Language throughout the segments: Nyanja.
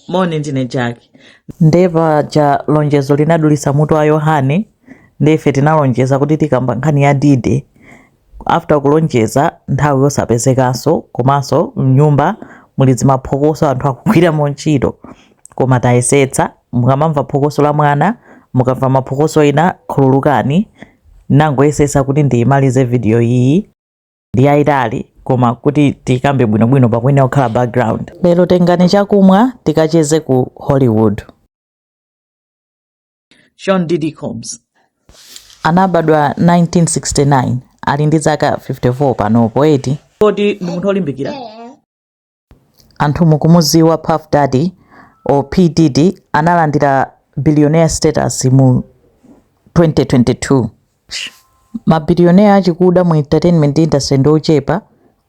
Moni, ndine Jack. Nde paja lonjezo linadulitsa mutu wa Yohane. Nde ife tinalonjeza kuti tikamba nkhani ya Diddy. After kulonjeza, nthawi yosapezekanso, komanso mnyumba muli zimaphokoso, anthu akugwiramo ntchito, koma tayesetsa. Mukamamva phokoso la mwana, mukamva maphokoso ena, khululukani. Nangoyesetsa kuti ndiyimalize video iyi, ndi yayitali, koma kuti tikambe bwinobwino pakuyenera kukhala background. Lero tengani chakumwa, tikacheze ku Hollywood. Sean Diddy Combs anabadwa 1969, ali ndi zaka 54 panopo, eti? Kodi ndi munthu olimbikira. Anthu mukumuziwa Puff Daddy or P Diddy, analandira billionaire status mu 2022. Mabillionaire achikuda mu entertainment industry ndi ochepa.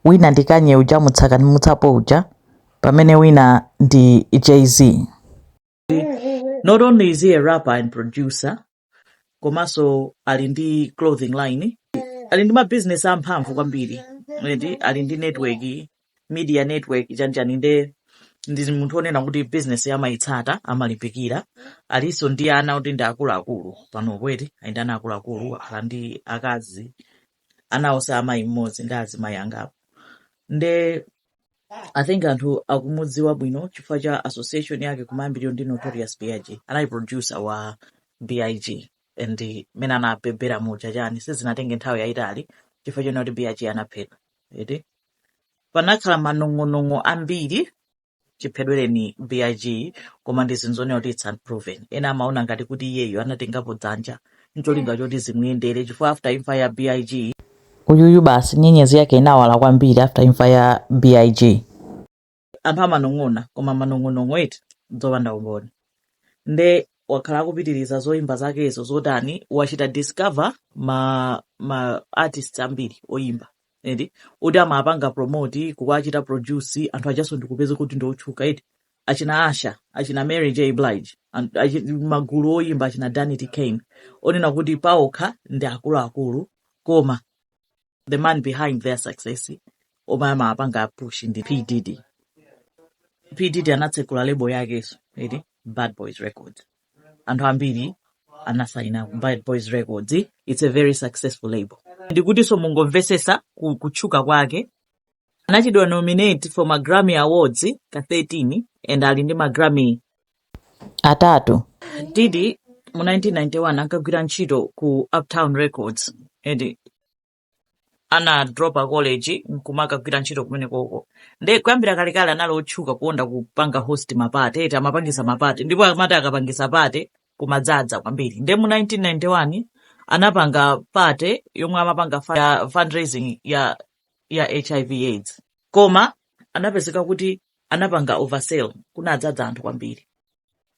Wina ndi Kanye uja, mutsaka mutsapo uja, pamene wina ndi Jay-Z. Not only is he a rapper and producer, komanso ali ndi clothing line, ali ndi mabusiness amphamvu kwambiri, eti? Ali ndi network, media network, chanchani. Nde ndi munthu onena kuti business amayitsata, amalimbikira. Alinso ndi ana kuti ndi akuluakulu panopo, eti? Ali ndi ana akuluakulu, akhala ndi akazi, ana onse amayi mmodzi ndi azimayi angapo. Nde I think anthu akumudziwa bwino chifukwa cha association yake kumayambiriro ndi Notorious B.I.G. Anali producer wa B.I.G and mene anapembera muja chani, sizinatenge nthawi yayitali chifukwa chona kuti B.I.G anaphedwa, eti? Panakhala manong'onong'o ambiri chiphedwereni B.I.G, koma ndi zinthu zonena kuti it's unproven. Ena amaona ngati kuti iyeyo anatengapo dzanja ncholinga choti zimuyendere, chifukwa after imfa ya B.I.G, uyuyu basi nyenyezi yake inawala kwambiri after imfa ya B.I.G. Anthu amanong'ona, koma manong'onong'o, eti, zopanda umboni. Nde wakhala akupitiriza zoyimba zakezo zotani, wachita discover ma artists ambiri oyimba, eti, kuti amapanga promote, kuwachita produce, anthu ajaso ndikupeza kuti ndi otchuka, eti? Achina Usher, achina Mary J Blige, magulu oyimba achina Danity Kane, onena kuti paokha ndi akuluakulu, koma the man behind their success omwe amapanga push ndi P Diddy. P Diddy anatsekula label yakeso, eti, Bad Boys Records. Anthu ambiri anasaina ku Bad Boys Records. It's a very successful label. Ndikutinso mungomvesesa kutchuka kwake, anachidwa nominate for ma Grammy Awards ka 13 and ali ndi ma Grammy atatu. Diddy mu 1991 ankagwira ntchito ku Uptown Records and anadropa college nkumakagwira ntchito kumene koko. Nde kuyambira kalekale anali otchuka kukonda kupanga host maparty, eti? Amapangisa maparty, ndipo amati akapangisa party kumadzadza kwambiri. Nde mu 1991 anapanga party yomwe amapanga ya fundraising ya HIV AIDS, koma anapezeka kuti anapanga oversell, kunadzadza anthu kwambiri.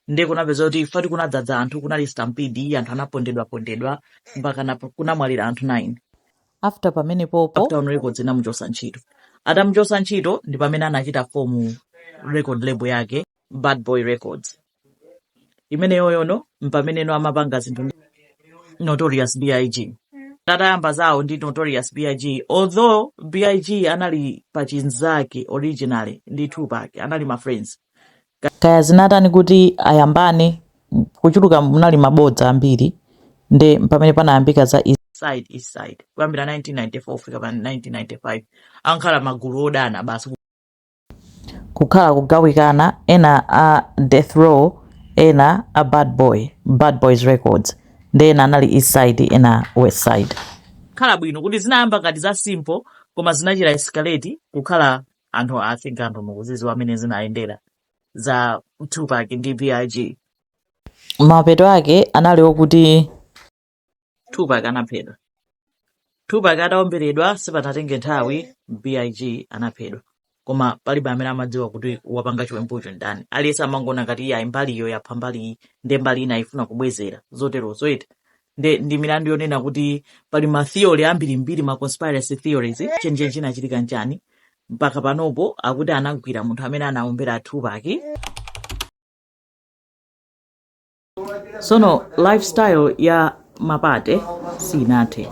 Nde kunapeza kuti fati kunadzadza anthu, kunali stampede, anthu anapondedwapondedwa mpaka kunamwalira anthu 9. After pamene popo, Uptown Records inamuchosa ntchito. Atamuchosa ntchito ndi pamene anachita form record label yake, Bad Boy Records. Imeneyoyono mpameneno amapanga zinthu ndi Notorious B.I.G. Atayamba zawo ndi Notorious B.I.G, although B.I.G anali pachinzake originally ndi Tupac, anali ma friends. Kaya zinatani kuti ayambane, kuchuluka munali mabodza ambiri. Nde pamene panayambika za East side, East Side, kuyambira 1994 kufika pa 1995 ankhala magulu odana basi, kukhala kugawikana, ena a Death Row, ena a Bad Boys Records. Nde ena anali East Side, ena West Side. Khala bwino kuti zinayamba ngati za simple, koma zinachita escalate kukhala anthu, I think anthu mukuziziwa amene zinayendera za Tupac ndi B.I.G. Mapeto ake anali okuti Tupac anaphedwa. Tupac atawomberedwa, sipanatenge nthawi B.I.G anaphedwa, koma palibe amene amadziwa kuti wapanga chiwembucho ndani. Aliyense amangoona ngati iye ayi, mbaliyo yapha mbali iyi, nde mbali ina ifuna kubwezera, zoterozo, eti? Nde ndi milandu yonena kuti pali ma theory ambirimbiri, ma conspiracy theories, chenicheni chinachitika nchani. Mpaka panopo akuti anagwira munthu amene anawombera Tupac. Sono lifestyle ya maparty sinathe.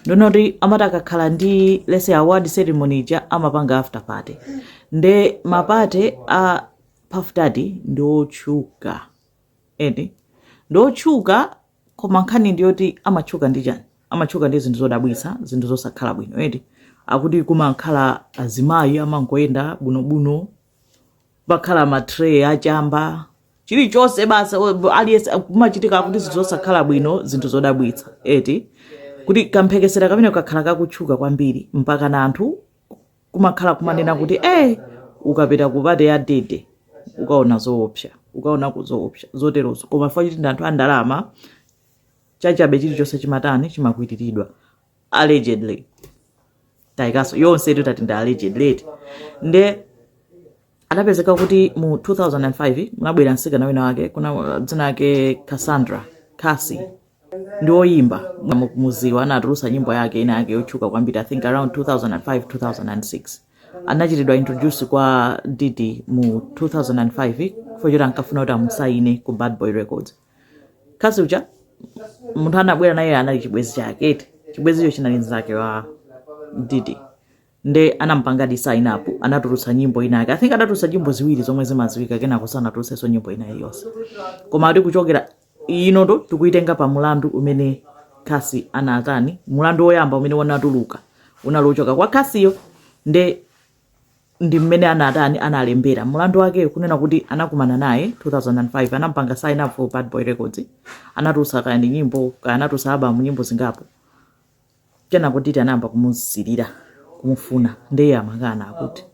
Ndinoti amati akakhala ndi, let's say, award ceremony ija, amapanga after party. Nde maparty a Puff Daddy ndi otchuka eti, ndi otchuka, koma nkhani ndiyoti amatchuka ndi chani? Amatchuka ndi zinthu zodabwitsa, zinthu zosakhala bwino eti. Akuti kumakhala azimayi amangoyenda bwinobwino, pakhala matray achamba, chilichonse basi, aliyense kumachitika akuti zinthu zosakhala bwino, zinthu zodabwitsa eti, kuti kamphekesera kamene kakhala kakutchuka kwambiri mpaka na anthu kumakhala kumanena kuti ukapita ku party ya Diddy ukaona zoopsa, ukaona zoopsa zoterozo. Koma fa chiti ndi anthu a ndalama, chachabe chilichonse chimatani, chimakwitiridwa, allegedly. Tayikaso yonse itu tati ndi allegedly eti. Nde anapezeka kuti mu 2005 munabwera mtsikana wina wake kuna dzina lake Cassandra Cassie, ndi woyimba mukumuziwa, anatulusa nyimbo yake ina yake yotchuka kwambiri, I think around 2005, 2006. Anachitidwa introduce kwa Diddy mu 2005 chifukwa choti ankafuna kuti amusaine ku Bad Boy Records. Cassie uja munthu anabwera naye anali chibwezi chake eti. Chibwezicho chinali mnzake wa Diddy. Nde anampangadi sign up, anatulutsa nyimbo ina yake. I think adatulutsa nyimbo ziwiri zomwe zimaziwika, kenako sanatulutsenso nyimbo ina iliyonse. Koma ati kuchokera inoto tikuitenga pa mulandu umene Cassie anatani, mulandu woyamba umene wanatuluka unali wochoka kwa Cassieyo. Nde ndi mmene anatani, analembera mulandu wake kunena kuti anakumana naye 2005, anampanga sign up for Bad Boy Records, anatulutsa kaya ndi nyimbo kaya anatulutsa album, nyimbo zingapo. Kenako Diddy anayamba kumuzilira, kumufuna, ndiye amakana, akuti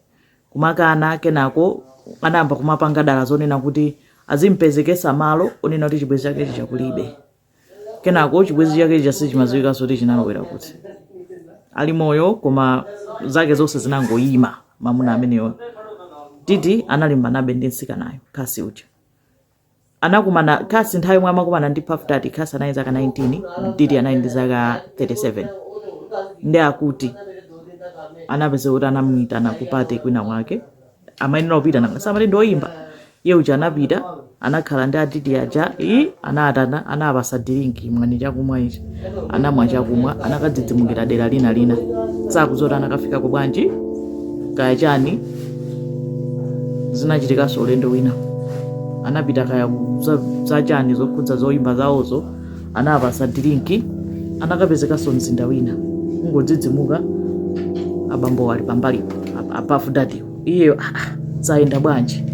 kumakana. Kenako anayamba kumapanga dala zonena kuti azimpezekesa malo onena kuti chibwezi chake chichakulibe. Kenako chibwezi chake chija sichimadziwikanso kuti chinalowera kuti, ali moyo, koma zake zonse zinangoyima. Mamuna ameneyo Diddy analimbanabe ndi mtsikanayo Cassie uja. Anakumana Cassie, nthawi yomwe amakumana ndi Puff Daddy, Cassie anali zaka 19, Diddy anali ndi zaka 37. Ndi akuti anapeza kuti anamuyitana ku party kwina kwake, amayenera kupita nanga samati ndi oyimba. Iye uja anapita, anakhala ndi a Diddy aja, i anatana, anapasa drink, mwani chakumwa ichi, anamwa chakumwa, anakadzidzimukira dera lina lina, sakuzoti anakafikako bwanji kaya chani. Zinachitikanso ulendo wina, anapita kaya za chani zokhudza zoyimba zawozo, anapasa drink, anakapezekanso mzinda wina, kungodzidzimuka abambo ali pambalipo, a Puff Daddy. Iyeyo, "Ah, ah, zayenda bwanji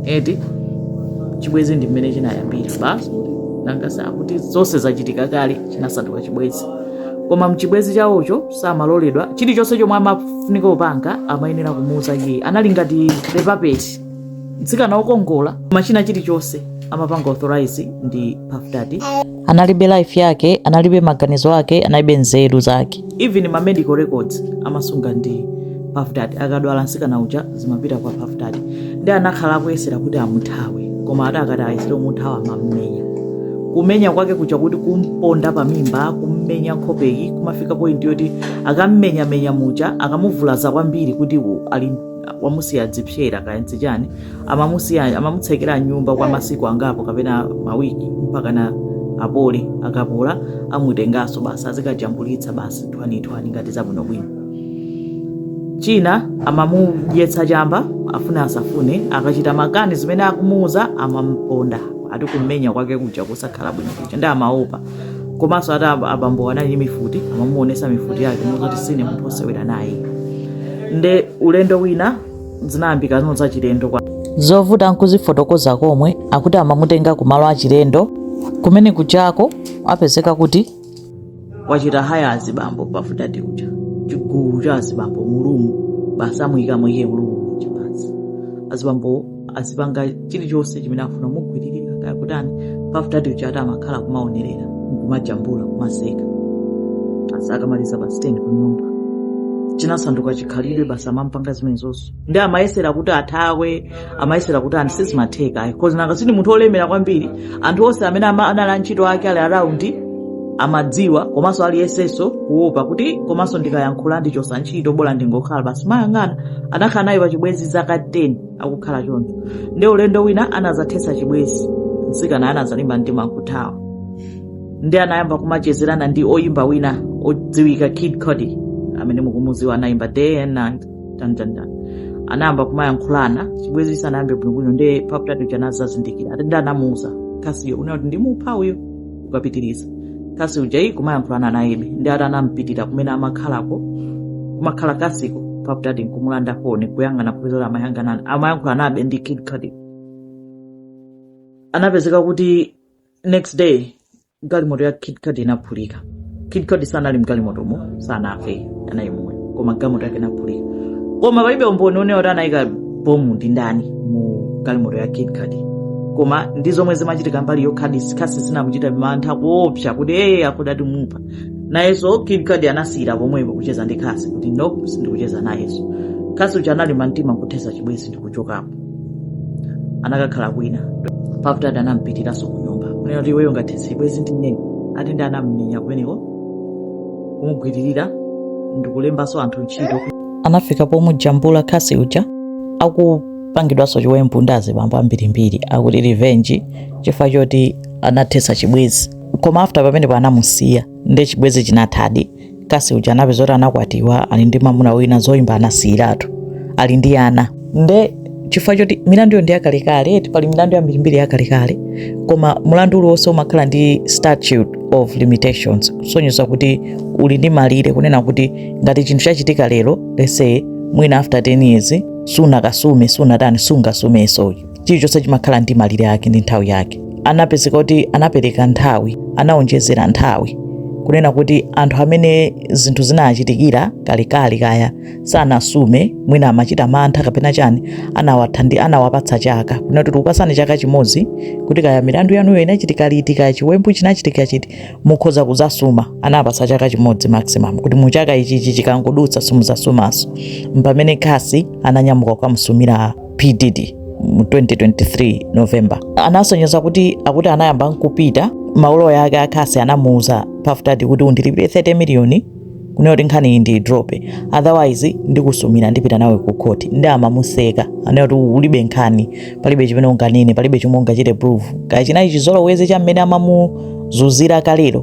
eti?" Chibwezi ndi mmene chinayambira basi, kuti nanga sakuti zonse zachitika kale, chinasanduka chibwezi. Koma mchibwezi chawocho samaloledwa chilichonse chomwe amafunika kupanga, amayenera kumuuza iye. Anali ngati the puppet, mtsikana wokongola, koma china chilichonse amapanga authorize ndi Puff Daddy. Analibe life yake, analibe maganizo ake, analibe nzeru zake. Even ma medical records amasunga ndi Puff Daddy. Akadwala mtsikana uja zimapita kwa Puff Daddy. Ndi anakhala akuyesera kuti amuthawe, koma ati akati ayesere kumuthawa amammenya. Kumenya kwake kuja kuti kumponda pamimba, kummenya nkhopeyi, kumafika point yoti akammenyamenya muja, akamuvulaza kwambiri kuti ali wamusiya dzipsera kaya nzichani, amamusiya, amamutsekera nyumba kwa masiku angapo kapena mawiki mpaka na apole. Akapola amutenganso basi, azikajambulitsa basi thwanithwani ngati zabwinobwino. China, amamudyetsa chamba, afune asafune. Akachita makani zimene akumuuza, amamponda. Ati kumenya kwake kuja kusakhala bwino kuja, ndi amaopa. Komanso ati abambo anali ndi mifuti, amamuonesa mifuti yake muzoti sine munthu osewera naye. Nde ulendo wina zinayambika zino zachilendo kwa zovuta nkuzifotokoza komwe. Akuti amamutenga kumalo achilendo kumene kuchako apezeka kuti wachita hire azibambo, Puff Daddy uja, chigulu cha azibambo mu room basi, amuyikamo iye mu room uja basi, azibambo azipanga chilichonse chimene afuna, mugwiririra kaya kutani. Puff Daddy uja ati amakhala kumaonerera, nkumajambula, kumaseka basi. Akamaliza basi, teni kunyumba. Chinasanduka chikhalidwe basi, amampanga zimenezonso. Ndi amayesera kuti athawe, amayesera kuti anthu sizimatheka ayi, cause nanga sindi munthu olemera kwambiri. Anthu onse amene anali antchito ake ali around amadziwa, komanso aliyensenso kuopa kuti komanso ndikayankhula ndichosa ntchito, bola ndingokhala basi mayang'ana. Anakhala naye pachibwezi zaka 10 akukhala choncho. Ndi ulendo wina anazathetsa chibwezi, mtsikana anazalimba mtima nkuthawa. Ndi anayamba kumachezerana ndi oyimba wina odziwika, Kid Cudi, amene mukumuziwa, anayimba Day and Night, tan tan tan. Anayamba kumayankhulana, chibwezi chisanayambe bwinobwino. Nde Puff Daddy uja anazazindikira ati ndi anamuuza Cassieyo kunena kuti ndimupha uyo ukapitiriza. Cassie uja iyi kumayankhulana nayebe, ndi ati anampitira kumene amakhalako, kumakhala Cassieko. Puff Daddy nkumulanda foni, kuyang'ana kupeza kuti amayankhulanabe ndi Kid Cudi. Anapezeka kuti next day galimoto ya Kid Cudi inaphulika. Kid Cudi sanali mgalimotomo, sanafe, anali moyo, koma galimoto yake inaphulika. Koma palibe umboni onena kuti anayika bomu ndi ndani mu galimoto ya Kid Cudi. Koma ndi zomwe zimachitika mbali yo Cassie zinamuchita mantha kuopsa kuti eye akuti atimupha. Nayenso Kid Cudi anasiyira pomwepo kucheza ndi Cassie kuti nope, sindikucheza nayenso. Cassie uja analimba mtima nkuthetsa chibwenzi ndikuchokapo, anakakhala kwina. Puff Daddy anampitiranso ku nyumba kunena kuti iweyo ungathetse chibwenzi ndi ine? Ati ndi anammenya kumeneko, kumugwiririra ndikulembanso anthu ntchito. Anafika pomujambula Cassie uja akupangidwanso chiwembu ndi azibambo ambirimbiri, akuti revenge chifukwa choti anathetsa chibwenzi. Koma after pamenepo anamusiya, nde chibwenzi chinathadi. Cassie uja anapeza kuti anakwatiwa, ali ndi mamuna wina, zoyimba anasiyiratu, ali ndi ana. Nde chifukwa choti milanduyo ndi yakalekale eti, pali milandu yambirimbiri yakalekale, koma mlandu uliwonse umakhala ndi statute of limitations, kusonyeza kuti uli ndi malire, kunena kuti ngati chinthu chachitika lero, let's say mwina after 10 years sunakasume, sunatani, sungasumenso. Chilichonse chimakhala ndi malire ake ndi nthawi yake. Anapezeka kuti anapereka nthawi, anaonjezera nthawi kunena kuti anthu amene zinthu zinachitikira kalekale, kaya sanasume, mwina amachita mantha kapena chani, anawapatsa chaka, kunena kuti tikupasani chaka chimodzi kuti kaya milandu yanuyo inachitika liti, kaya chiwembu chinachitika chiti, mukhoza kuzasuma. Anapatsa chaka chimodzi maximum, kuti mu chaka ichichi chikangodutsa simuzasumanso. Mpamene Cassie ananyamuka kukamusumira P Diddy mu 2023 November. Anasonyeza kuti akuti anayamba nkupita mauloya ake a Cassie, anamuuza Puff Daddy kuti undilipire 30 miliyoni kunena kuti nkhani iyi ndiyidrope, otherwise ndikusumira, ndipita nawe ku court. Ndi amamuseka, anena kuti ulibe nkhani, palibe chimene unganene, palibe chomwe ungachite prove. Kaya chinali chizolowezi cha mmene amamuzunzira kalero,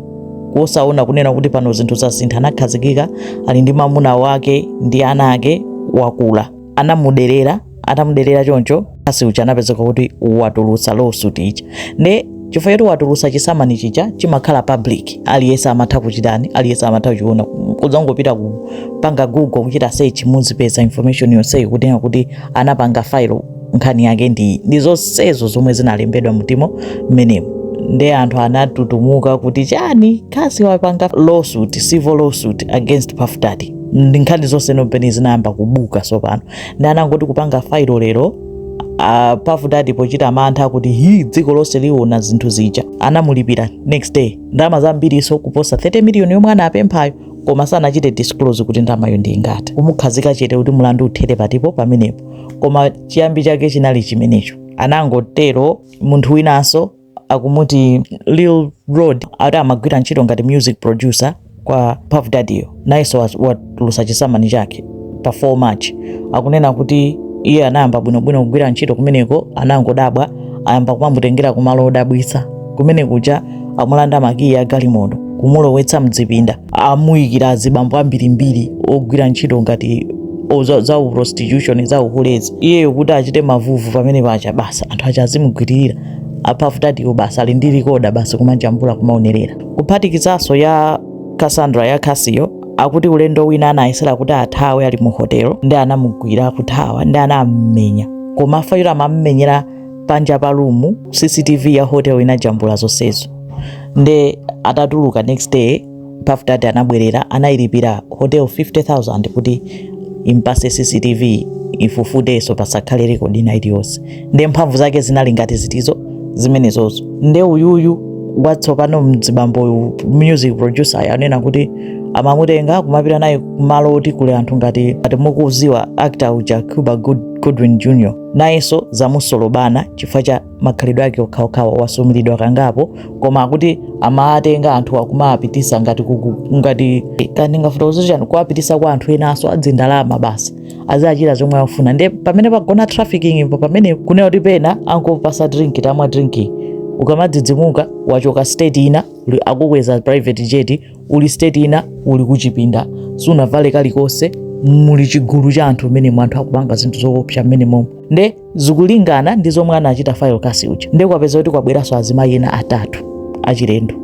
kusaona kunena kuti pano zinthu zasintha, anakhazikika, ali ndi mamuna wake ndi ana ake, wakula. Anamuderera. Atamuderera choncho, Cassie uja anapezeka kuti watulutsa lawsuit ija. Nde chifukwa choti watulutsa chisamani chija, chimakhala public, aliyense amatha kuchitani, aliyense amatha kuchiona, kudzangopita kupanga Google, kuchita search, muzipeza information yonseyi kunena kuti anapanga file nkhani yake ndi zonsezo zomwe zinalembedwa mutimo mmenemo. Nde anthu anatutumuka kuti chani, Cassie wapanga lawsuit, civil lawsuit against Puff Daddy. Ndi nkhani zonse nompeni zinayamba kubuka. Sopano ndi anangoti kupanga file lero, Puff Daddy pochita mantha kuti hi, dziko lonse liona zinthu zija, anamulipira next day ndalama zambiriso kuposa 30 million yomwe anapemphayo, koma sanachite disclose kuti ndalamayo ndi ingati, kumukhazika chete kuti mlandu uthere patipo pamenepo. Koma chiyambi chake chinali chimenecho. Anangotero munthu winanso akumuti Lil Rod, ati amagwira ntchito ngati music producer kwa Puff Daddy, nayenso watulutsa chisamani chake pa 4 March. Akunena kuti iye anayamba bwinobwino kugwira ntchito kumeneko, anangodabwa ayamba kumamutengera kumalo odabwitsa. Kumene kuja amulanda makiyi a galimoto, kumulowetsa mdzipinda, amuyikira azibambo ambirimbiri ogwira ntchito ngati za prostitution, za uhulezi, iyeyo kuti achite mavuvu pamene pacha. Basa anthu aja azimugwiririra a Puff Daddywo, basa ali ndi recorder, basi kumajambula, kumaonerera. Kuphatikizanso ya Cassandra ya Cassieyo, akuti ulendo wina anayesera kuti athawe ali mu hotelo, ndi anamugwira akuthawa, ndi anammenya. Koma afayiro amammenyera panja pa room, CCTV ya hotel inajambula zonsezo. Nde atatuluka next day, Puff Daddy anabwerera, anayilipira hotel 50,000 kuti impase CCTV ifufutenso, pasakhale record ina iliyonse. Nde mphamvu zake zinali ngati zitizo zimenezozo. Nde uyuyu watsopano mzibambo music producer anena kuti amamutenga kumapita naye kumalo oti kuli anthu ngati mukuziwa actor uja Cuba Goodwin Jr, nayenso zamusolobana chifukwa cha makhalidwe ake okhaokhawa, wasumiridwa kangapo. Koma akuti amatenga anthu akumapitisa ngati ngati kandingafotokoze chani, kuwapitisa kwa anthu enanso adzindalama, basi azachita zomwe akufuna. Nde pamene pagona trafficking ipo pamene kunena kuti pena angopasa drink, tamwa drink, ukamadzidzimuka wachoka state ina, akukweza private jet, uli state ina, uli kuchipinda, sunavale kalikonse. Muli chigulu cha anthu mmenemo, anthu akupanga zinthu zoopsa mmenemomo. Nde zikulingana ndi zomwe anachita file case uja. Nde kwapeza kuti kwabweranso azimayi ena atatu achilendo.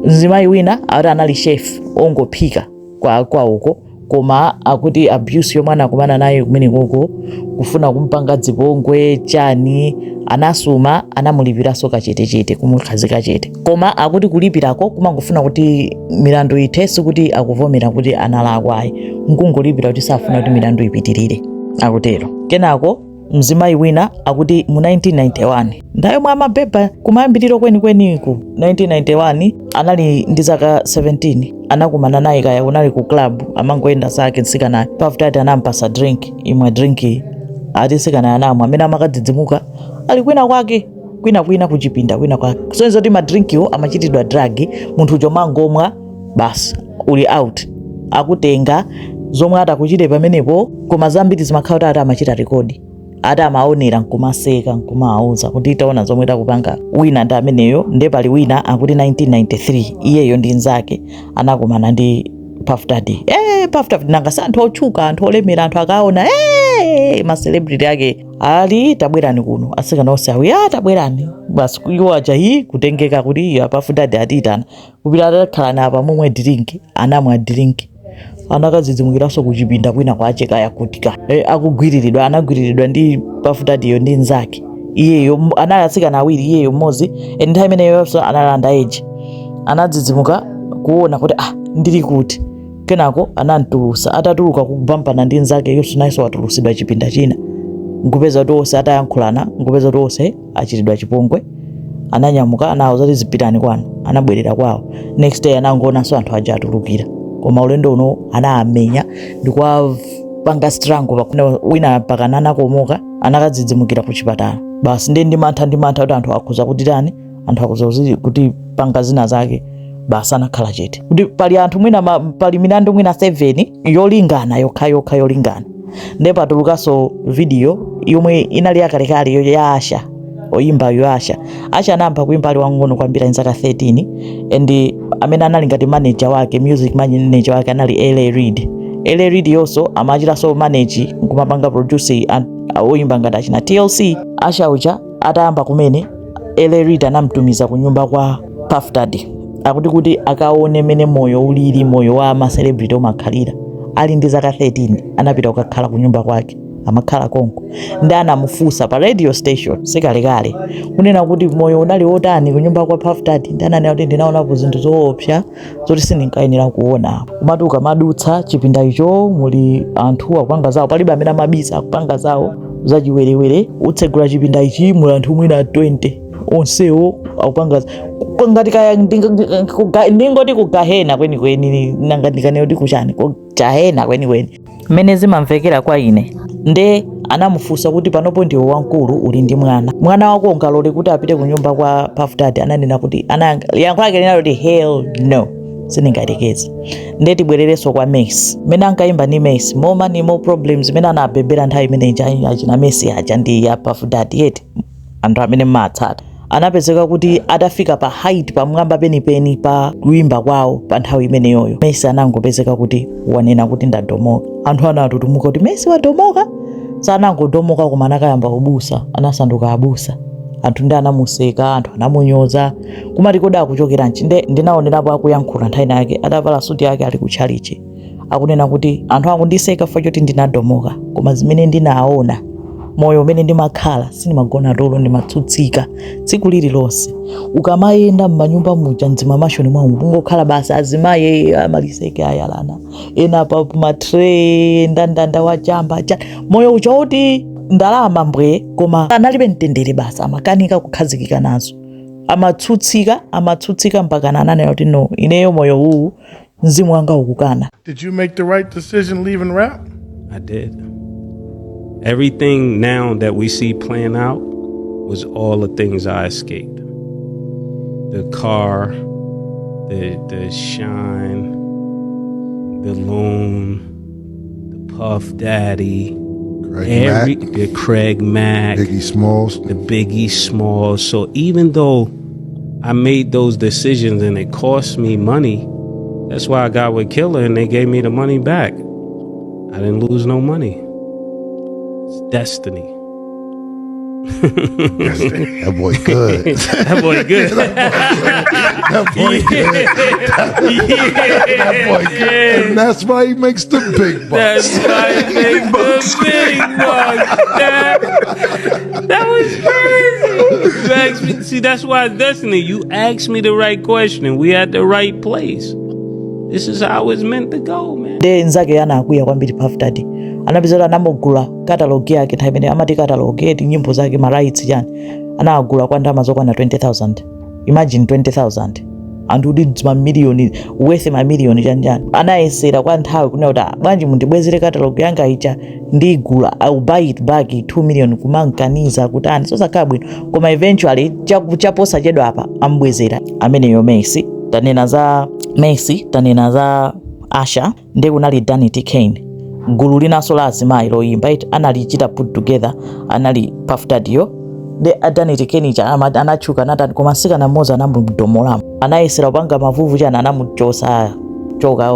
Mzimayi wina akuti anali chef ongophika kwawoko, koma akuti abuse yomwe anakumana nayo kumenekoko, kufuna kumpanga dzipongwe chani, anasuma, anamulipiranso kachetechete, kumukhazika chete. Koma akuti kulipirako kumangofuna kuti milandu ithe, sikuti akuvomera kuti analakwa ayi, nkungolipira kuti safuna kuti milandu ipitirire, akutero. Kenako mzimayi wina akuti mu 1991, nthawi yomwe amabeba kumayambiriro kwenikweniku, 1991, anali ndi zaka 17, anakumana naye kaya kunali ku club, amangoyenda zake mtsikanayo. Puff Daddy anampasa drink, imwe drink, ati mtsikanayo anamwa, amene amakadzidzimuka ali kwina kwake, kwina kwina kuchipinda kwina kwake. Kusonyeza kuti madrinkiwo amachitidwa drug, munthu uja umangomwa basi uli out, akutenga zomwe atakuchite pamenepo. Koma zambiri zimakhala kuti ati amachita record, ati amaonera nkumaseka nkumawauza kuti taona zomwe takupanga. Wina ndi ameneyo. Nde pali wina akuti 1993, iyeyo ndi nzake anakumana ndi Puff Daddy. Puff Daddy nanga si anthu otchuka, anthu olemera, anthu akaona ma celebrity ake ali tabwerani kuno, atsikana onse awiri, ah, tabwerani basi. Iwo aja yi kutengeka kuti iya Puff Daddy atiyitana, kupita, atakhala apa momwe drink, anamwa drink, anakadzidzimukiranso kuchipinda kwina kwache kaya kuti ka akugwiriridwa, anagwiriridwa ndi Puff Daddyyo ndi nzake iyeyo. Anali atsikana awiri, iyeyo mmodzi, and nthawi imeneyonso anali underage. Anadzidzimuka kuona kuti ah, ndili kuti? Kenako anamtulusa, atatuluka kubampana ndi nzake yonso, nayenso watulusidwa chipinda china, nkupeza kuti onse atayankhulana, nkupeza kuti onse achitidwa chipongwe. Ananyamuka, anawuza kuti zipitani kwanu, anabwerera kwawo. Next day anangoonanso anthu aja atulukira, koma ulendo uno anamenya ndikuwapanga strangle pakuna wina mpakana anakomoka, anakadzidzimukira ku chipatala basi. Ndiye ndi mantha kuti anthu akhuza kuti tani, anthu akhuza kuti panga zina zake, basi anakhala chete. Kuti pali anthu mwina pali milandu mwina 7 yolingana yokhayokha yolingana. Ndiye patulukanso video yomwe inali yakalekale ya Usher, oyimbayo Usher. Usher anayamba kuimba ali wang'ono kwambiri, ali zaka 13, and amene anali ngati manager wake, music manager wake, anali L.A. Reid. L.A. Reid yonso amachitanso manage nkumapanga produce oyimba ngati achina TLC. Usher uja atayamba kumene, L.A. Reid anamtumiza ku nyumba kwa Puff Daddy, akuti kuti akaone mene moyo ulili, moyo wa ma celebrity umakhalira. Ali ndi zaka 13 anapita kukakhala ku nyumba kwake, amakhala konko, ndi anamufunsa pa radio station sikalekale kunena kuti moyo unali wotani ku nyumba kwa Puff Daddy. Ndi ananena kuti ndinaonapo zinthu zoopsa zoti sindinkayenera kuona, kumati ukamadutsa chipinda icho muli anthu akupanga zawo, palibe amene amabisa, akupanga zawo zachiwerewere. Utsegula chipinda ichi muli anthu mwina 20, onsewo akupanga ngati kaya ndingoti kugahena kwenikweni, nanga ndikanena kuti kuchani, kugahena kwenikweni mmene zimamvekera kwa ine. Nde anamufunsa kuti panopo ndiwe wamkulu, uli ndi mwana, mwana wako ungalole kuti apite ku nyumba kwa Puff Daddy? Ananena kuti yankho lake linali kuti hell no, sindingayerekeze. Nde tibwererenso kwa Mase, mmene ankayimba ndi Mase, more money more problems, imene anabebera nthawi imene achina Mase aja ndi ya Puff Daddy yeti anthu amene mmatsata, anapezeka kuti atafika pa height, pamwamba penipeni pa kuimba kwawo pa nthawi imeneyoyo, Mase anangopezeka kuti wanena kuti ndadomoka. Anthu anatutumuka kuti Mase wadomoka. Sanangodomoka, koma anakayamba kubusa, anasanduka abusa. Anthu ndi anamuseka, anthu anamunyoza, kumati kodi akuchokeranji? Nde ndinaonerapo akuyankhula nthawi yake atavala suti yake ali kutchalichi, akunena kuti anthu akundiseka chifukwa choti ndinadomoka, koma zimene ndinaona, moyo umene ndimakhala, sindimagona tulo, ndimatsutsika tsiku lililonse. Ukamayenda m'manyumba muja, mdzimamashoni mwawo kungokhala basi azimayi amaliseke ayalana, ena pa matray, ndandanda wachamba cha moyo uja woti ndalama mbwe, koma analibe mtendere, basi amakanika kukhazikika nazo, amatsutsika, amatsutsika mpaka ananena kuti no, ineyo moyo uwu mzimu wanga ukukana. Did you make the right decision leaving rap? I did. Everything now that we see playing out was all the things I escaped. The car, the shine, the loan, the Puff Daddy, Craig every Mack, the Craig Mack, Biggie Smalls. The Biggie Smalls. So even though I made those decisions and it cost me money, that's why I got with Killer and they gave me the money back. I didn't lose no money. It's destiny. That boy good. That boy good. That boy good. That boy good. And that's why he makes the big bucks. That's why he makes the big bucks. That was crazy. You asked me, see, that's why it's destiny. You asked me the right question. We at the right place. This is how it's meant to go, man. Nde nzake anakwiya kwambiri. Puff Daddy anapeza kuti anamugula catalog yake, nthawi imene amati catalog eti, nyimbo zake, ma rights chani, anagula kwa ndalama zokwana 20,000. Imagine, 20,000, anthu kuti mamiliyoni, worth mamiliyoni chanjani. Anayesera kwa nthawi kunena kuti, "Ah, bwanji mundibwezere catalog yanga ija, ndigula, I will buy it back 2 million." Kumankaniza kuti ani sosakhala bwino, koma eventually chaposachedwa apa ambwezera ameneyo. Mase, tanena za Mase, tanena za Usher, ndi kunali Danity Kane, gulu linanso la azimayi loyimba iti analichita put together, anali Puff Daddy-yo. Ndi Danity Kane cha anatchuka anatani, koma mtsikana mmodzi anamudomolamo, anayesera kupanga mavuvu chani, anamuchosa choka.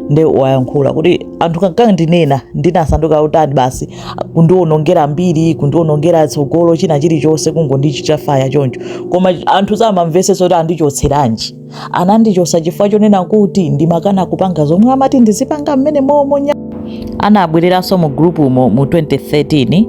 Ndi wayankhula kuti anthu kankandinena ndinasanduka utani, basi kundiwonongera mbiri, kundiwonongera tsogolo, china chilichonse, kungondichita fire choncho. Koma anthu samamvesetsa kuti andichotseranji. Anandichosa chifukwa chonena kuti ndimakana kupanga zomwe amati ndizipanga mmene momo. Anabwereranso mu group umo mu 2013,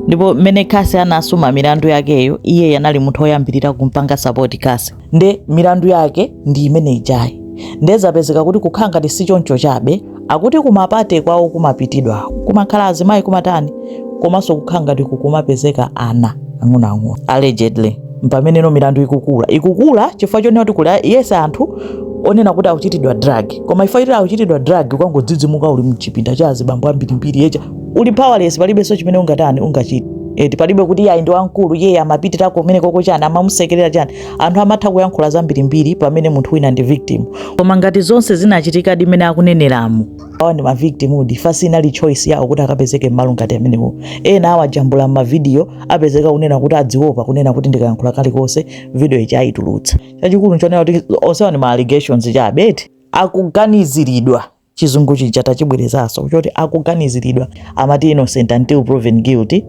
ndipo mmene Cassie anasuma milandu yakeyo, iye anali munthu woyambirira kumpanga support Cassie. Nde milandu yake ndi imene ijayi. Nde zapezeka kuti kukhala ngati si choncho chabe, akuti kuma party kwawo kumapitidwa, kumakhala azimayi, kumatani, komanso kukhala ngati kukumapezeka ana ang'onoang'ono, allegedly. Mpameneno milandu ikukula, ikukula chifukwa chonena kuti kuli yese anthu onena kuti akuchitidwa drug, koma ifo iti akuchitidwa drug, ukangodzidzimuka uli mchipinda cha azibambo ambirimbiri echa, uli powerless, palibenso chimene ungatani, ungachite eti. Palibe kuti iye ndi wamkulu, iye amapitirako kumene koko chani, amamusekerera chani. Anthu amatha kuyankhula zambirimbiri pamene munthu wina ndi victim. Koma ngati zonse zinachitikadi mmene akuneneramo, awa ndi ma victim udi fasi, inali choice yawo kuti akapezeke m'malo ngati amenewo. Ena awajambula m'mavidiyo, apezeka kunena kuti adziopa kunena kuti ndikayankhula kalikonse video ichi ayitulutsa. Chachikulu nchonena kuti onsewa ndi ma allegations chabe eti, akuganiziridwa. Chizungu chija tachibwerezanso choti akuganiziridwa. Amati innocent until proven guilty.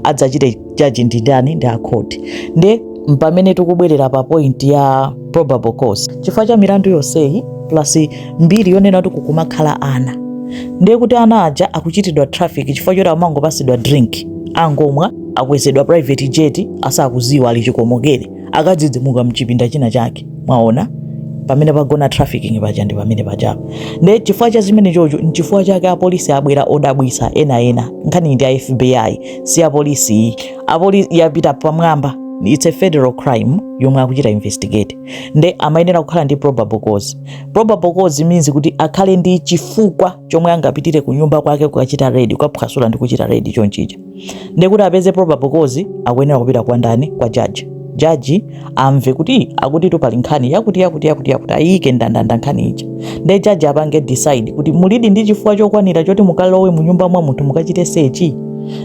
Adzachite judge ndi ndani? Ndi akhoti. Nde mpamene tikubwerera pa point ya probable cause. Chifukwa cha milandu yonseyi plus mbiri yonena kuti kukumakhala ana, ndiye kuti ana aja akuchitidwa traffic chifukwa choti amangopasidwa drink, angomwa, akwezedwa private jet, asakuziwa, ali chikomokere, akadzidzimuka mchipinda china chake. Mwaona pamene pagona trafficking paja ndi pamene pajapo. Nde chifukwa cha zimene chocho, nchifukwa chake apolisi abwera odabwisa ena. Nkhani ndi a FBI, si apolisi iyi. Apolisi yapita pamwamba, it's a federal crime yomwe akuchita investigate. Nde amayenera kukhala ndi probable cause. Probable cause means kuti akhale ndi chifukwa chomwe angapitire ku nyumba kwake kukachita raid, kukaphwasula ndi kuchita raid chonchija. Nde kuti apeze probable cause, akuyenera kupita kwa ndani? Kwa judge. Jaji amve kuti akuti pali nkhani yakuti yakuti yakuti yakuti, ayike ndandanda nkhani ija. Nde jaji apange decide kuti mulidi ndi chifukwa chokwanira choti mukalowe mu nyumba mwa munthu mukachite search.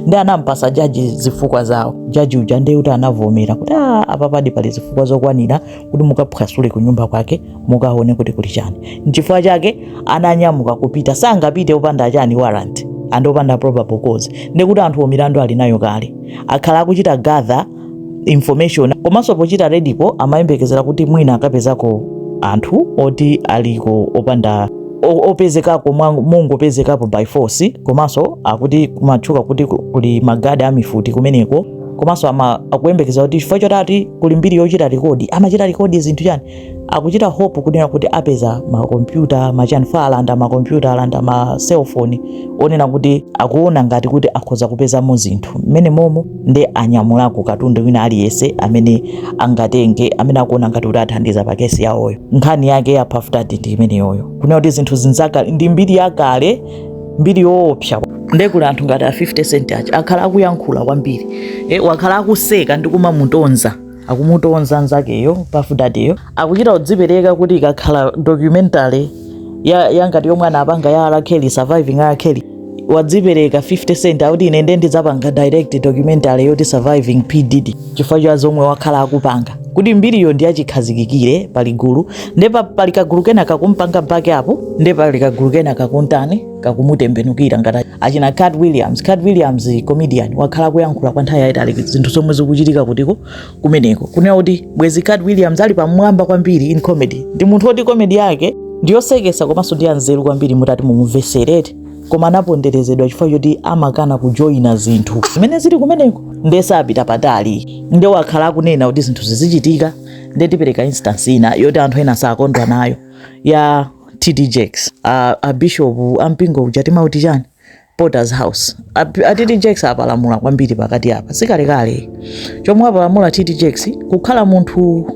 Ndi anampasa jaji zifukwa zawo. Jaji uja ndiye kuti anavomera kuti, "Ah, apa padi pali zifukwa zokwanira kuti mukaphwasule ku nyumba kwake, mukaone kuti kuli chani." Nchifukwa chake ananyamuka kupita. Sangapite opanda chani? Warrant and opanda probable cause. Ndikuti anthu milandu ali nayo kale, akhala akuchita gather information, komanso pochita raid-po amayembekezera kuti mwina akapezako anthu oti aliko opanda opezekako mungopezekapo by force. Komanso akuti kumatchuka kuti kuli magadi amifuti kumeneko. Komanso akuyembekeza kuti chifukwa chotati kuli mbiri yochita record, amachita record zinthu chani, akuchita hope kunena kuti apeza makompyuta machani fa, alanda makompyuta, alanda ma cellphone, onena kuti akuona ngati kuti akhoza kupezamo zinthu mmene momo. Ndi anyamulako katundu wina aliyense amene angatenge, amene akuona ngati kuti athandiza pa kesi yawoyo. Nkhani yake ya Puff Daddy ndi imeneyoyo, kunena kuti zinthu zinzakale, ndi mbiri yakale, mbiri yoopsa. Ndekuli anthu ngati a 50 Cent aja akhala akuyankhula kwambiri, wakhala akuseka ndi kumamutonza, akumutonza nzakeyo Puff Daddyyo. Akuchita kudzipereka kuti ikakhala documentary ya ngati yomwe anapanga ya R Kelly, Surviving R Kelly, wadzipereka 50 Cent akuti ine nde ndidzapanga direct documentary yoti Surviving P Diddy, chifukwa cha zomwe wakhala akupanga. Kuti mbiriyo ndi yachikhazikikire, pali gulu nde pali kagulu kena kakumpanga back up, nde pali kagulu kena kakuntani, kakumutembenukira, ngati achina Katt Williams. Katt Williams, comedian, wakhala kuyankhula kwa nthawi yayitali zinthu zomwe zikuchitika kutiko kumeneko, kunena kuti bwezi Katt Williams ali pamwamba kwambiri in comedy. Ndi munthu woti comedy yake ndiyosekesa komanso ndi anzeru kwambiri mutati mumumveserete, koma anaponderezedwa chifukwa choti amakana kujoyina zinthu zimene zili kumeneko, nde sapita patali. Nde wakhala akunena kuti zinthu zizichitika. Nde tipereka instance ina yoti anthu ena sakondwa nayo, ya TD Jakes, a bishop ampingo uja timauti chani, Potter's House. A TD Jakes apalamula kwambiri pakati apa, sikalekale chomwe apalamula TD Jakes. Kukhala munthu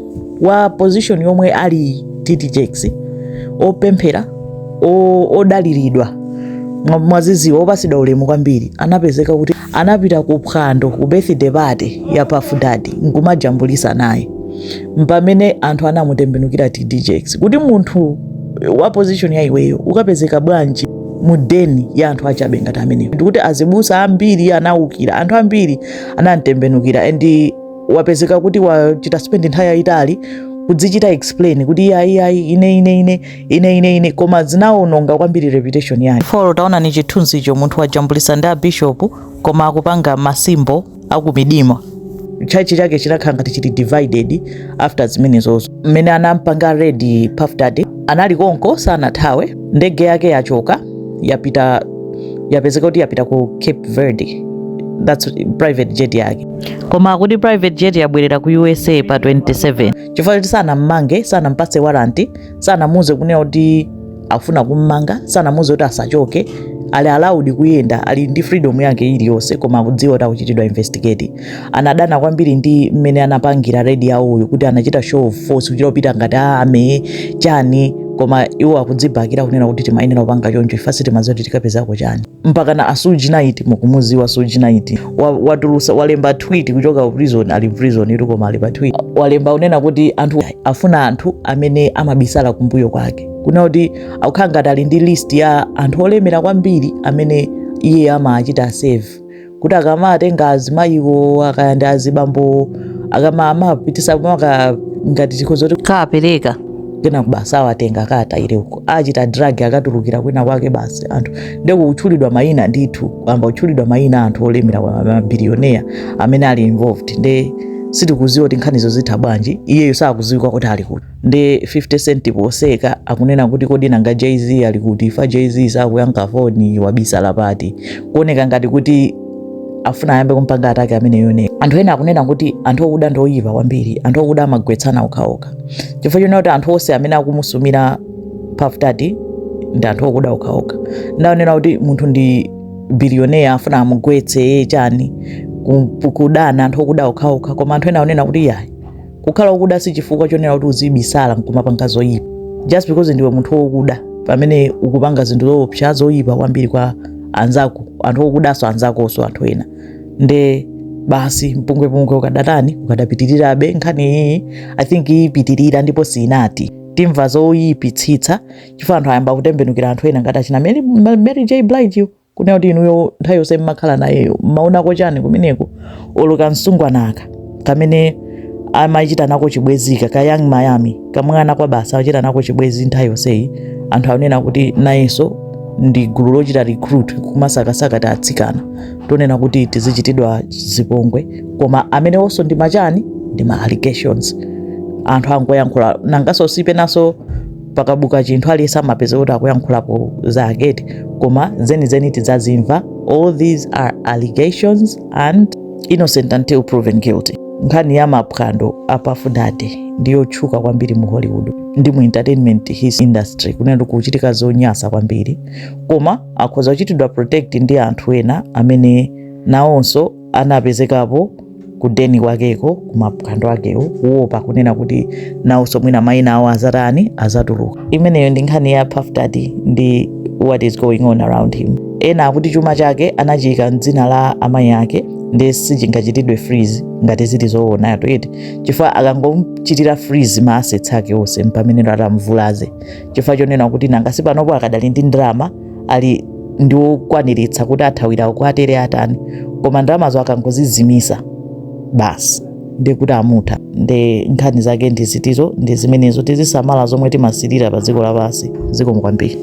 wa position yomwe ali TD Jakes, opemphera, odaliridwa, mwaziziwa, opasidwa ulemu kwambiri, anapezeka kuti anapita ku phwando, ku birthday party ya Puff Daddy, nkumajambulisa naye. Mpamene anthu anamutembenukira TD Jakes kuti munthu wa position ya iweyo ukapezeka bwanji mu den ya anthu achabe ngati amenewo? Ndikuti azibusa ambiri anawukira, anthu ambiri anamtembenukira, and wapezeka kuti wachita spend nthawi yayitali kudzichita explain kuti iyayi, iyayi, ine ine ine ine ine ine, koma zinawononga kwambiri reputation yake. Folo taona ni chithunzicho, munthu wajambulisa ndi a bishop koma akupanga masimbo akumidima. Church chake chinakhala ngati chili divided after zimenezozo. Mmene anampanga raid Puff Daddy, anali konko, sanathawe. Ndege yake yachoka, yapita, yapezeka kuti yapita ku Cape Verde. That's private jet yake, koma akuti private jet yabwerera ku USA pa 27 chifukwa kuti sanammange, sanampatse warrant, sanamuze kunena kuti afuna kummanga, sanamuze kuti asachoke. Ali allowed kuyenda, ali ndi freedom yake iliyonse, koma akudziwa kuti akuchitidwa investigate. Anadana kwambiri ndi mmene anapangira raid yawoyo, kuti anachita show of force, kuchita kupita ngati ame chani, koma iwo akudzibakira kunena kuti timayenera kupanga choncho, ife sitimadziwa kuti tikapezako chani. Mpaka na a Suge Knight, mukumuziwa Suge Knight, watulusa, walemba tweet kuchoka ku prison. Ali prison itu, koma ali pa tweet, walemba kunena kuti anthu afuna anthu amene amabisala kumbuyo kwake, kunena kuti akukhala ngati ali ndi list ya anthu olemera kwambiri amene iye amachita save, kuti akamatenga azimayiwo akayanda azibambo, akama amapitisa maka ngati chikhozo kuti kapereka kena basi awatenga, akatayire uko, achita drug, akatulukira kwina kwake basi. Anthu ndekutchulidwa mayina ndithu, kwamba kutchulidwa mayina anthu olemera, mabillionaire amene ali involved. Nde sitikuziwa kuti nkhanizo zitha bwanji, iyeyo sakuziwika kuti ali kuti. Nde 50 Cent poseka akunena kuti kodi nanga Jay-Z ali kuti? Ifa Jay-Z sakuyankha foni, wabisala pati? Kuoneka ngati kuti afuna ayambe kumpanga attack ameneyo. Ne anthu ena akunena kuti anthu okuda ndi oyipa kwambiri, anthu okuda amagwetsana okhaokha, chifukwa chonena kuti anthu onse amene akumusumira Puff Daddy ndi anthu okuda okhaokha. Ndaonera kuti munthu ndi billionaire, afuna amugwetse chani, kudana anthu okuda okhaokha. Koma anthu ena akunena kuti yayi, kukhala okuda si chifukwa chonena kuti uzibisala nkumapanga zoyipa. Just because ndiwe munthu wokuda, pamene ukupanga zinthu zoopsa, zoyipa kwambiri kwa anzako, anthu okudanso anzakonso anthu ena, nde basi mpungwepungwe ukadatani, ukadapitirirabe. Nkhani iyi I think iyipitirira ndipo sinati timva zoyipitsitsa, chifukwa anthu ayamba kutembenukira anthu ena ngati achina Mary J Blige, kunena kuti inuyo nthawi yonse mmakhala nayeyo mmaonako chani kumeneko? Olo kamsungwanaka kamene amachita nako chibwezika ka Yung Miami, kamwana kwa basa, amachita nako chibwezi nthawi yonseyi, anthu akunena kuti nayenso ndi gulu lochita recruit, kumasakasaka ta atsikana tonena kuti tizichitidwa zipongwe. Koma amenewonso ndi machani, ndi ma allegations, anthu angoyankhula. Nangaso sipenaso pakabuka chinthu aliyense amapeza kuti akuyankhulapo zaketi, koma zenizeni tidzazimva. All these are allegations and innocent until proven guilty. Nkhani ya maphwando a Puff Daddy ndiyotchuka kwambiri mu Hollywood ndi mu entertainment his industry, kunena kuti kuchitika zonyasa kwambiri, koma akhoza kuchitidwa protect ndi anthu ena amene nawonso anapezekapo kudeni kwakeko, kumaphwando akewo, kuopa kunena kuti nawonso mwina mayina awo azatani, azatuluka. Imeneyo ndi nkhani ya Puff Daddy ndi what is going on around him. Ena akuti chuma chake anachiyika mdzina la amayi ake, ndi sichingachitidwe freeze, ngati zili zoona eti, chifukwa akangomuchitira freeze ma assets ake onse mpamene atamvulaze, chifukwa chonena kuti nanga sipanopo akadali ndi ndalama, ali ndiokwaniritsa kuti athawira kwatere atani, koma ndalamazo akangozizimisa basi. Ndiye kuti amutha. Nde nkhani zake ndi zitizo? Ndi zimenezo. Tizisamala zomwe timasilira pa dziko lapansi. Zikomo kwambiri.